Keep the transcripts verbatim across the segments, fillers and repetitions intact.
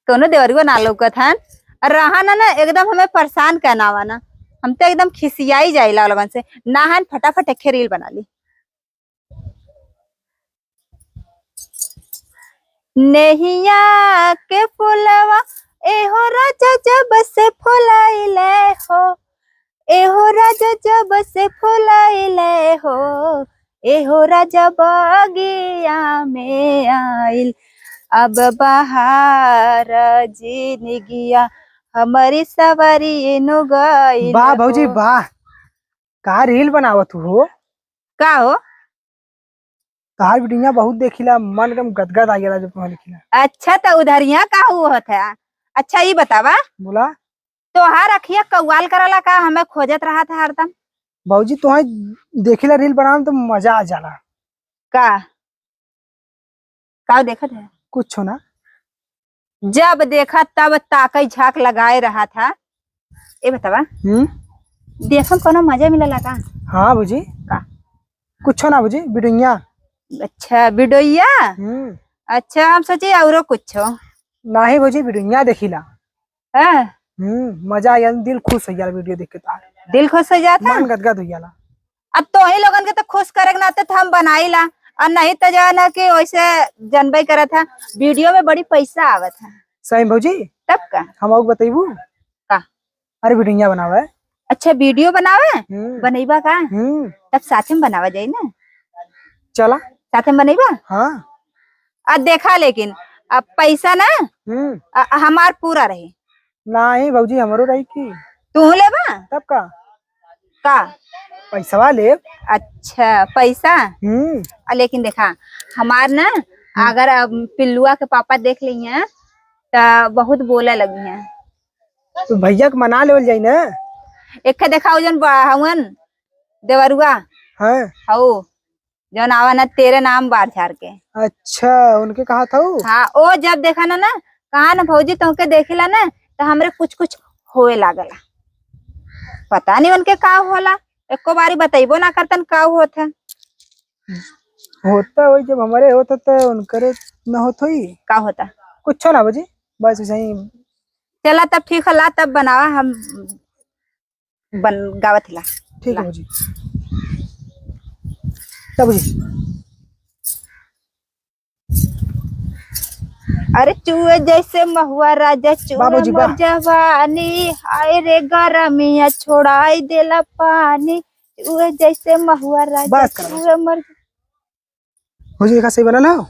तोनो देवरुआ ना लौकत हन। और रहा ना, ना एकदम हमें परेशान करना आवा ना। हम तो एकदम खिसियाई जाइला लोगन से। ना हन, फटाफट एक reel बना ली। नेहिया के फुलवा, एहो राजा जब से फुलाइले हो, एहो राजा जब से फुलाइले हो, एहो राजा बगिया में आइल, अब बहार जिनगिया हमरी सवरी नु गइल वाह हो। भौजी, वाह। का reel बनावत हो? का हो? तोहार video बहुत देखिला, मन एकदम गदगद आ गया जब तुम्हें देखिला। अच्छा, तो उधरिया का हुआ होता है? अच्छा, ई बतावा। बोला। तोहार अखिया कौवाल करला का, हमें खोजत रहा था हरदम? भौजी, तोहार देखिला reel बनावे में तो मजा आ जाला। का? का देखत है? कुछ ना। जब देखा तब ताकई झांक लगाए रहा था। ए बतावा, हम्म? देखम कोनो मजा मिलला का? हाँ भौजी। का? कुछो ना भौजी, बिडुइया। अच्छा, बिडुइया? हम्म। अच्छा, हम सोचे औरो कुछो। नाही भौजी, बिडुइया देखिला। हाँ। हम्म, मजा आ गया, दिल खुश हो गया video देख के तार। दिल खुश हो जाता? मन गदगद हो गया। अब तोही लोगन के तो खुश करे के नाते तो हम बनाई ला, और नहीं तो जो है ना कि वैसे जनबे करत है, video में बड़ी पैसा आवत है। सही में भौजी? तब का? हम आऊ बतैबू? का? अरे video बनावे। अच्छा, video बनावे? हम्म। बनैबा का? हम्म। तब साथे में बनावा जाई ना। चला। साथे में बनैबा? हाँ। आ देखा लेकिन, अब पैसा ना, हम्म। आ, आ हमार पूरा रही। नाही भौजी, हमरो रही की। तू लेबा? तब का? का? पैसवा लेब। अच्छा, पैसा? हम्म। आ लेकिन देखा, हमार ना, हम्म। अगर अब पिल्लुआ के पापा देख लेइहें, त बहुत बोले लगिहें। तो भैया के मना लेवल जाई ना। एक ठे देखा, उ जौन बा-, हवन देवरुआ। हाँ। हऊ, जौन आवा ना तेरे नाम बार झार के। अच्छा, उनके कहा था उ? हाँ, ओ जब देखा ना, ना, कहा ना भौजी, तोहके देखिला ना, तो हमरे कुछ कुछ होए लागला। पता नहीं उनके का होला, एको बारी बतैबो ना करतन का होत है। होता वही, जब हमारे होता तो उनकरे न होत होई। का होता? कुछ ना भौजी, बस ऐसे ही। चला तब ठीक है, ला तब बनावा, हम बन, गावत हिला। ठीक है ला। भौजी। तब भौजी। अरे चुए जैसे महुआ राजा, चुए वाह भौजी, मोर वाह। जवानी, हाय रे गरमिया छोड़ाई देला पानी, चुए जैसे महुआ राजा, बस करो। चुए मोर भौजी, देखा सही बनल हो?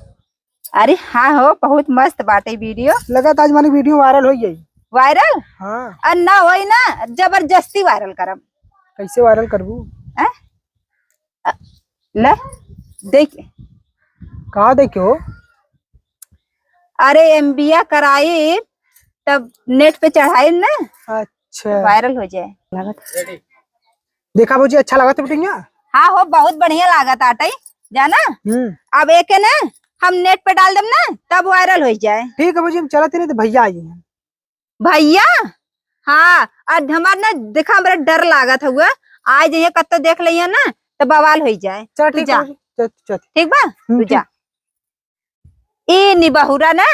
अरे हाँ हो, बहुत मस्त बाटे video। लगा था आज मानी video viral हो गई। Viral? हाँ। और ना होई ना, जबरदस्ती viral करब। कैसे viral करबू? हैं? अ, ले, देख। का देखे हो? अरे M B A कराई, तब net पे चढ़ाई ना। अच्छा। Viral हो जाए। देखा भौजी, अच्छा लागत है बिटिया? हाँ हो, बहुत बढ़िया लागत आटे, जाना? हम्म। अब एके ना हम net पे डाल देम ना, तब viral हो जाए। ठीक है भौजी, हम चलत ही, नहीं तो भैया आई हैं। भैया? हाँ, आज हमार ना, देखा, हमरा डर लागत हुआ, आज ये कत्तो देख लिया ना, तो बवाल हो जाए। चल तू ठीक जा। है भौजी, चल, चल। ठीक बा? हम्म, तू जा। ठीक। ई निबहुरा ना,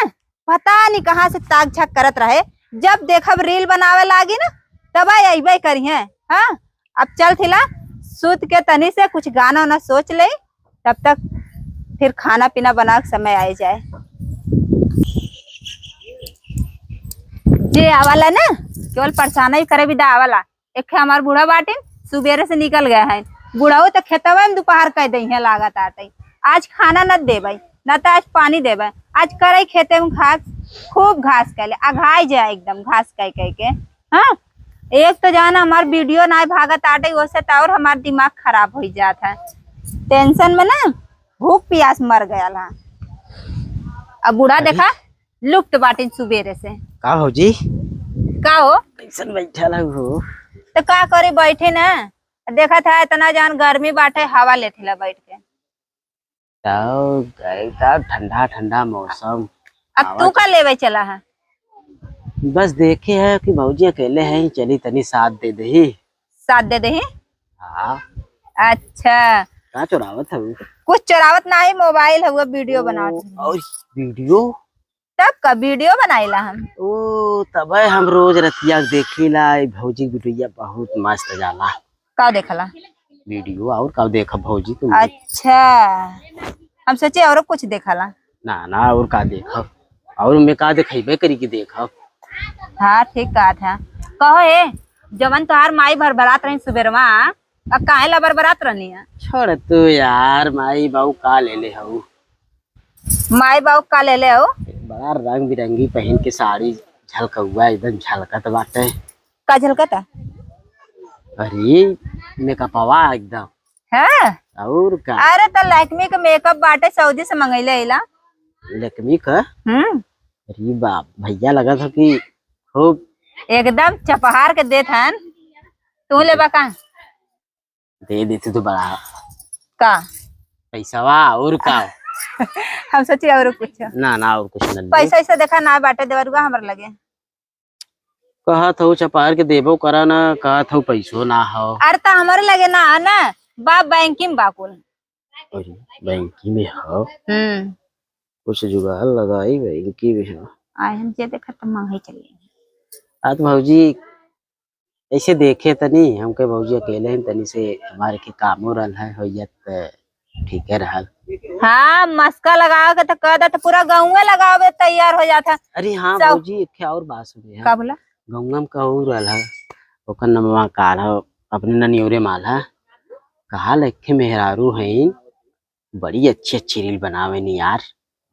पता नहीं कहाँ से ताक झाक करत रहे। जब देखब reel बनावे लागी ना, तब अइबे करिहें। हाँ, अब चल थिला, सूत के तनी से कुछ गाना वाना सोच ले, तब तक फिर खाना पीना बना के समय आए जाए। जे आवाला ना, केवल परेशान ही करे विदा आवाला। एक ठे हमार बूढ़ा बाटिन, सुबेरे से निकल गए हैं। बूढ़ाओ तो खेतवा में दोपहर कह दई है, लागत आटे। आज खाना न देबै, न तो आज पानी देबै। आज करे खेते में घास, खूब घास कैले, अघाई जाए एकदम घास कह कह के। हाँ, एक तो जाना हमार video ना भागत आटे, ओसे तो और हमार दिमाग खराब हो जात है। Tension में ना भूख प्यास मर गया ला। अब बूढ़ा अरे। देखा, लुप्त बाटिन सुबेरे से। का भौजी? का हो? कैसन बैठल हऊ हो? तो का करी, बैठे ना, देखत है इतना जान गर्मी बाटे, हवा लेत हिला बैठ के। तो गए तो ठंडा ठंडा मौसम। अब तू आवत। का लेवे चला है? बस देखे है कि भौजी अकेले हैं, चली तनी साथ दे दही। साथ दे दही? हाँ। अच्छा। का चोरावत हऊ? कुछ चोरावत ना है, mobile हुआ, video ओ, बनावत हई। और video? तब का वीडियो बनाइला हम। ओ, तबे हम रोज रतिया के देखिला, ई भौजी के वीडियो बहुत मस्त जाला। का देखला? वीडियो और का देखब भौजी तुम? अच्छा, हम सोचे औरो कुछ देखला। ना, ना, और का देखब? और मैं का देखइबे करी कि देखब? हाँ, ठीक कहत है। कहो ए, जवन तोहार माई भरभरात रही सुबेरवा, अब काहे ला बरबरात रहनी है? छोड़ तू यार, माई बाऊ का ले ले हऊ? माई बाऊ का ले ले हो? बड़ा रंग बिरंगी पहिन के साड़ी झलकउआ एकदम झलकत बाटे। का झलकता? अरे, मेकअपवा एकदम। हाँ? और का? अरे, त लैक्मी के मेकअप बाटे, सऊदी से मंगइले अइला। लैक्मी का? हम्म। अरे बाप, भइया लगत हो कि खूब एकदम चपहार के देत हन। तू लेबा का? दे देती तो बड़ा। का? पैसवा और का? हम सोची और कुछ। ना, ना, और कुछ ना ले। पैसा ऐसा देखा ना बाटे देवरुआ हमर लगे। कहत हऊ चपार के देबो करा ना, कहत हऊ पैसो ना हो। अरे त हमरे लगे ना है ना, बा बैंकिंग बा कुल। अरे, बैंकिंग में हो? हम्म। कुछ जुगाड़ लगाई बैंकिंग में हो। आए हम जे देखत त मंगाई चली। आ त भौजी, ऐसे देखे तनी, हमके भौजी अकेले हैं, तनी से हमारे के कामो रहल है, होइया त ठीके रहल। हाँ, मस्का लगावे के त कह दे, त पूरा गउँवे लगावे तैयार हो जात है। अरे हाँ सब भौजी, एक ठे और बात सुने है। का बोला? गउँवा में कहू रहल है, ओकर नमवा काल है, अपने ननियोरे माल है। कहा लेखे मेहरारू हैं, बड़ी अच्छी अच्छी रील बनावे नी यार।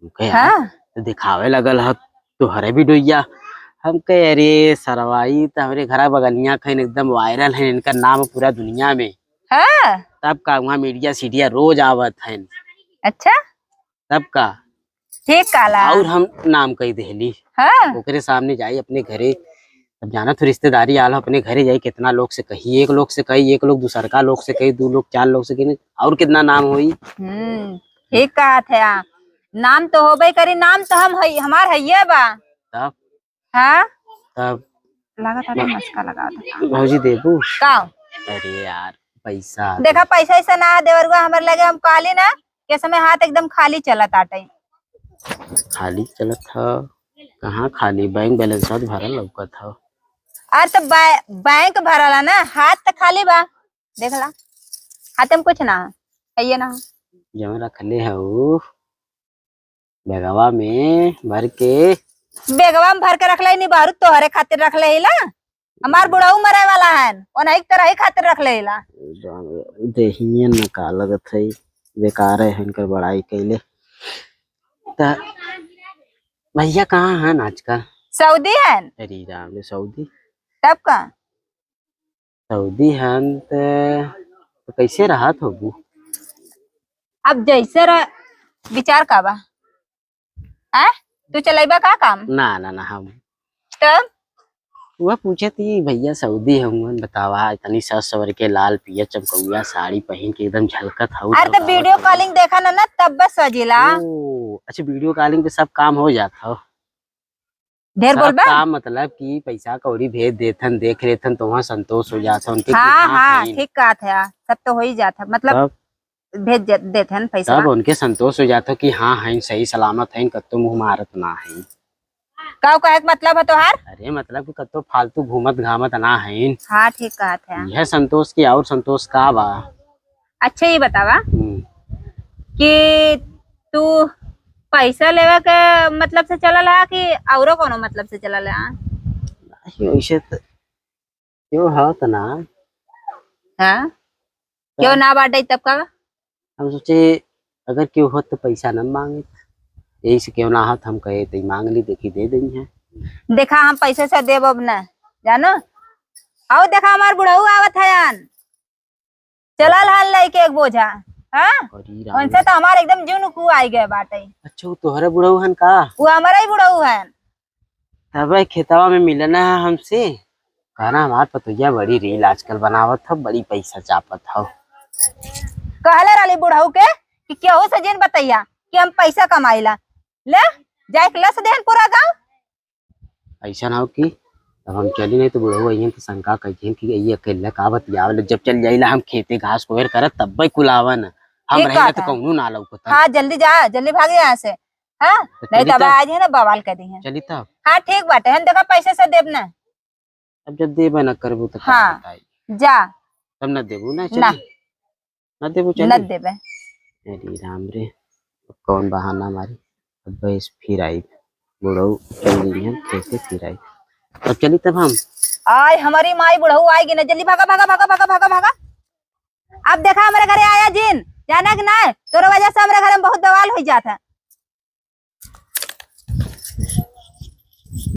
हमके यार, हाँ। तो दिखावे लगल ह तोहरे वीडियोया। हम कहे, "अरे सरवा, ई त हमरे घरा बगलिया खैन एकदम वायरल है, इनका नाम पूरा दुनिया में।" हाँ। तब का वहाँ मीडिया सीडिया रोज आवत है। अच्छा। तब का। ठीक काला। और हम नाम कही देहली। हाँ। ओकरे सामने जाई अपने घरे, अब जानत हो रिश्तेदारी आल हो, अपने घरे जाई, कितना लोग से कही, एक लोग से कही, एक लोग दूसर का लोग से कही, दो लोग, चार लोग से कही, और कितना नाम होई। हम्म, ठीक कहत है। आ, नाम तो होबे करी, नाम तो हम हई, हमार हइये बा। तब? हाँ? तब? लागत है मस्का लगावत है। भौजी देबू? का? अरे यार, पैसा। देखा, पैसा ऐसा ना है देवरुआ हमर लगे, हम कहली ना, के समय हाथ एकदम खाली चलत आटे। खाली चलत ह? कहाँ खाली? बैंक बैलेंस तो भरल लौकत ह। अरे त बै-, बैंक भरल है ना, हाथ त खाली बा। देख ला, हाथे में कुछ ना है, है ये ना। जमा रखले हऊ बेगवा में भर के। बेगवा में भर के रखले ही नहीं, बारू तोहरे खातिर रखले ही ला। हमार बुढ़ऊ मरे वाला हन, ओनही के तरह ही खातिर रख लेला। देहिए न का लगत है, बेकार है इनकर बड़ाई कैले। त भैया कहाँ हन आजकल? सऊदी हन। अरे राम रे, सऊदी? तब का? सऊदी हन त, त कैसे रहत होबू? अब जैसे रह, विचार का बा? हैं? तू चलइबा का काम? ना, ना, ना, हम। तब? वह पूछत ही, भैया सऊदी हउवन, बतावा, इतनी सज सवर के लाल पियर चमकौआ साड़ी पहिन के एकदम झलकत हऊ, अरे, तो झलकावत वीडियो हऊ। कॉलिंग देखा ना, ना, तब बस सजिला। ओ, अच्छा, वीडियो कॉलिंग पे सब काम हो जात हौ। ढेर सब बोलबा? काम, मतलब कि पैसा कौड़ी भेज देथन, देख लेथन, तो वहाँ संतोष हो जात है उनके कि हाँ, हाँ, हाँ, हईन। ठीक कहत है, सब तो हो ही जात है, मतलब तब? भेज दे-, देत हन पैसा। तब उनके संतोष हो जात हो कि हाँ, हईन, सही सलामत हईन, कत्तो मुँह मारत ना हईन। का कहे के मतलब है तोहार? अरे, मतलब कि कत्तो फालतू घूमत घामत ना हईन। हाँ, ठीक कहत है। यह संतोष की और संतोष का बा? अच्छा, ये बतावा हम्म। कि तू पैसा लेवे के मतलब से चलल है कि औरो कोनो मतलब से चलल है? नहीं, वैसे तो क्यों हो त ना? हाँ? तो क्यों ना बाटे तब का? हम सोचे अगर क्यों हो तो पैसा न मांगे, यही से क्यों ना हो तो हम कहे तो मांग ली, देखी दे देंगे। देखा हम पैसे से देब अब ना, जानो? आओ देखा हमार बुढ़ऊ आवत है यान, चलल हन लेके एक बोझा। हाँ? अरे राम। उनसे तो हमार एकदम जुन कु आई गए बाटे। अच्छा, वो तोहरे बुढ़ऊ हन का? वो हमारा ही बुढ़ऊ हन। तबे खेतवा में मिलना है हमसे। कहना हमार पतोहिया बड़ी रील आजकल बनावत हो, बड़ी पैसा चापत हो। कहले रहली बुढ़ऊ के कि केहू से जिन बतैया कि हम पैसा कमाइला। ले, जाए के लस देहन पूरा गाँव। ऐसा ना हो कि अब हम चली नहीं तो बुढ़ऊ अइहन तो शंका कहिहन कि ये अकेले का बतियावल। जब चल जाइला हम खेते घास कोहर करत तब्बे कुल आवन। हम ठीक रहिला कहत तो है। कौनो ना लौकत। हाँ, जल्दी जा, जल्दी भाग यहाँ से। हाँ, तो नहीं चली तो अब तब। आज है ना बवाल कर दी है। चली तब। हाँ, ठीक बाटे, हम देखा पैसे से देब ना। अब जब देबे ना करबू तो का हाँ, बताई? जा। तब ना देबू ना, ना। चली। ना देबू, चली। ना देबे। अरे राम रे, अब कौन बहाना मारी? अब बस फिर आई, बुढ़ऊ चल गई है, कैसे फिर आई? तब चली तब हम। आय हमारी माई, बुढ़ऊ आएगी ना, जल्दी भागा, भागा, भागा, भागा, भागा, भागा। अब देखा हमरे घरे आया जिन, जाना कि ना, तोरे वजह से हमरे घरे में बहुत बवाल हो जात है।